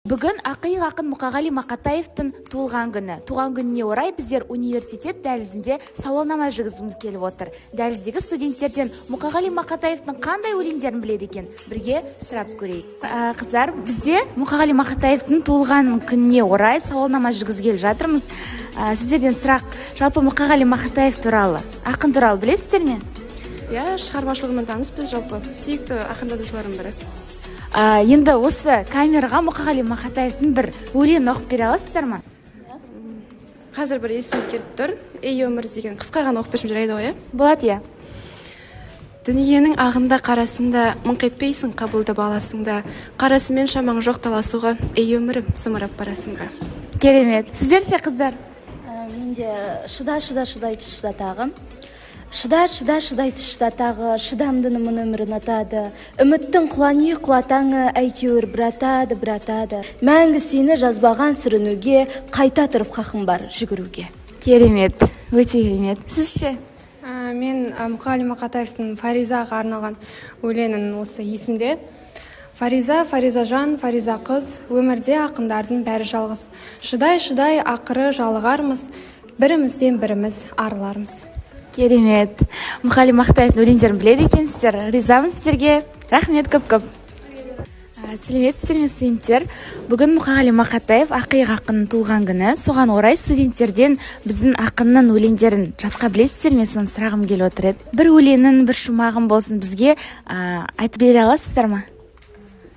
Бүгін ақиық ақын Мұқағали Мақатаевтың туылған күні. Туған күніне орай біздер университет дәлізінде сауалнама жүргізгіміз келіп отыр. Дәліздегі студенттерден Мұқағали Мақатаевтың қандай өлеңдерін біледі екен, бірге сұрап көрейік. Қыздар, бізде Мұқағали Мақатаевтың туылған күніне орай сауалнама жүргізгелі жатырмыз. Сіздерден сұрақ, жалпы Мұқағали Мақатаев туралы, ақын туралы білесіздер ме? Иә, шығармашылығымен таныспыз, жалпы сүйікті ақын жазушылардың бірі. Енді осы камераға Мұқағали Мақатаевтың бір өлеңін оқып бере аласыздар ма? Қазір бір есіме келіп тұр. «Ей, өмір» деген қысқа ғана оқып берсем жарайды ғой, иә? Болады, иә. Дүниенің ағында, қарасында мыңқ етпейсің, қабылдап аласың да. Қарасымен шамаң жоқ таласуға, ей, өмірім, зымырап барасың ба. Керемет. Сіздер ше, қыздар? Менде «Шыда, шыда, шыдай түс, шыда тағы». Шыда, шыда, шыдай түс, шыда тағы, шыдамдыны мұны өмір ұнатады. Үміттің құлан үй құлатаңы әйтеуір бір атады, бір атады. Мәңгі сені жазбаған сүрінуге, қайта тұрып хақың бар жүгіруге. Керемет, өте керемет. Сіз ше? Мен Мұқағали Мақатаевтың Фаризаға арналған өлеңін осы есімде. Фариза, Фаризажан, Фариза қыз, өмірде ақындардың бәрі жалғыз. Шыдай, шыдай, ақыры жалығармыз, бірімізден біріміз арылармыз. Керемет. Мұқағали Мақатаевтың өлеңдерін біледі екенсіздер. Ризамын сіздерге. Рахмет көп көп. Сәлеметсіздер ме, студенттер? Бүгін Мұқағали Мақатаев ақиық ақынның туылған күні. Соған орай студенттерден біздің ақынның өлеңдерін жатқа білесіздер ме, соны сұрағым келіп отыр еді. Бір өлеңін, бір шумағын болсын бізге айтып бере аласыздар ма?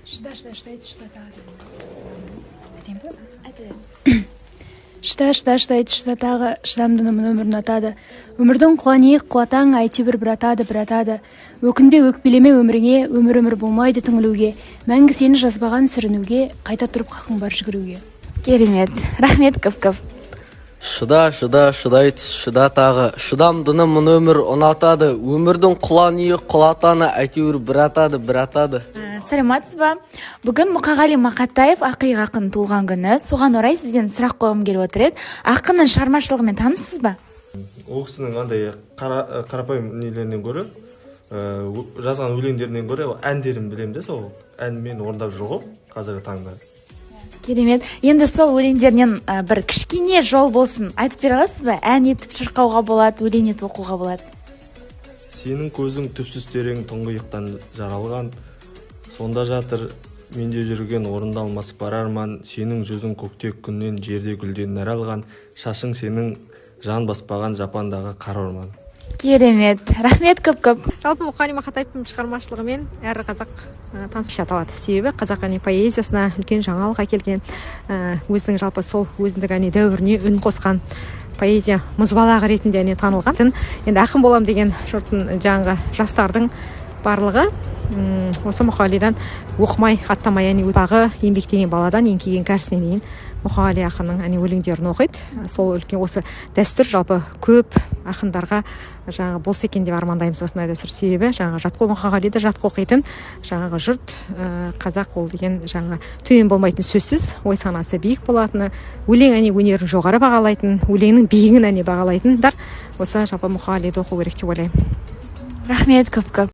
Шыда, шыда, шыдай түс, шыда тағы. Айтайын ба? Айта беріңіз. Шыда, шыда, шыдай түс, шыда тағы, шыдамдыны мұны өмір ұнатады. Өмірдің құлан иек құлатаң әйтеуір бір атады, бір атады. Өкінбе, өкпелеме өміріңе, өмір өмір болмайды түңілуге. Мәңгі сені жазбаған сүрінуге, қайта тұрып хақың бар жүгіруге. Керемет. Рахмет көп көп. Шыда, шыда, шыдай түс, шыда тағы, шыдамдыны мұны өмір ұнатады. Өмірдің құлан иек құлатаны әйтеуір бір атады, бір атады. Саламатсыз ба? Бүгін Мұқағали Мақатаев ақиық ақын туылған күні. Соған орай сізден сұрақ қойғым келіп отыр еді. Ақынның шығармашылығымен таныссыз ба? Ол кісінің андай қарапайым нелерінен гөрі, жазған өлеңдерінен гөрі әндерін білемін де, сол әнмен орындап жүр ғой қазіргі таңда. Керемет. Енді сол өлеңдерінен бір кішкене жол болсын айтып бере аласыз ба? Ән етіп шырқауға болады, өлең етіп оқуға болады. Сенің көзің түпсіз терең тұңғиықтан жаралған, сонда жатыр менде жүрген орындалмас бар арман. Сенің жүзің көкте күннен, жерде гүлден нәр алған, шашың сенің жан баспаған жапандағы қар орман. Керемет. Рахмет көп көп. Жалпы Мұқағали Мақатаевтың шығармашылығымен әр қазақ танысып алады. Себебі қазақ әне поэзиясына үлкен жаңалық әкелген, өзінің жалпы сол өзіндік әне дәуіріне үн қосқан поэзия мұзбалағы ретінде әне танылған. Енді ақын болам деген жұрттың, жаңағы жастардың барлығы осы Мұқағалидан оқымай аттамай, әне бағы еңбектеген баладан еңкейген кәрісіне дейін Мұқағали ақынның әне өлеңдерін оқиды. Сол үлкен осы дәстүр жалпы көп ақындарға жаңағы болса екен деп армандаймыз осындай дәстүр. Себебі жаңағы жатқа Мұқағалиді жатқа оқитын жаңағы жұрт, қазақ ол деген жаңағы төмен болмайтын сөзсіз, ой санасы биік болатыны, өлең әне өнерін жоғары бағалайтын, өлеңнің биігін әне бағалайтындар осы жалпы Мұқағалиді оқу керек деп ойлаймын. Рахмет көп көп.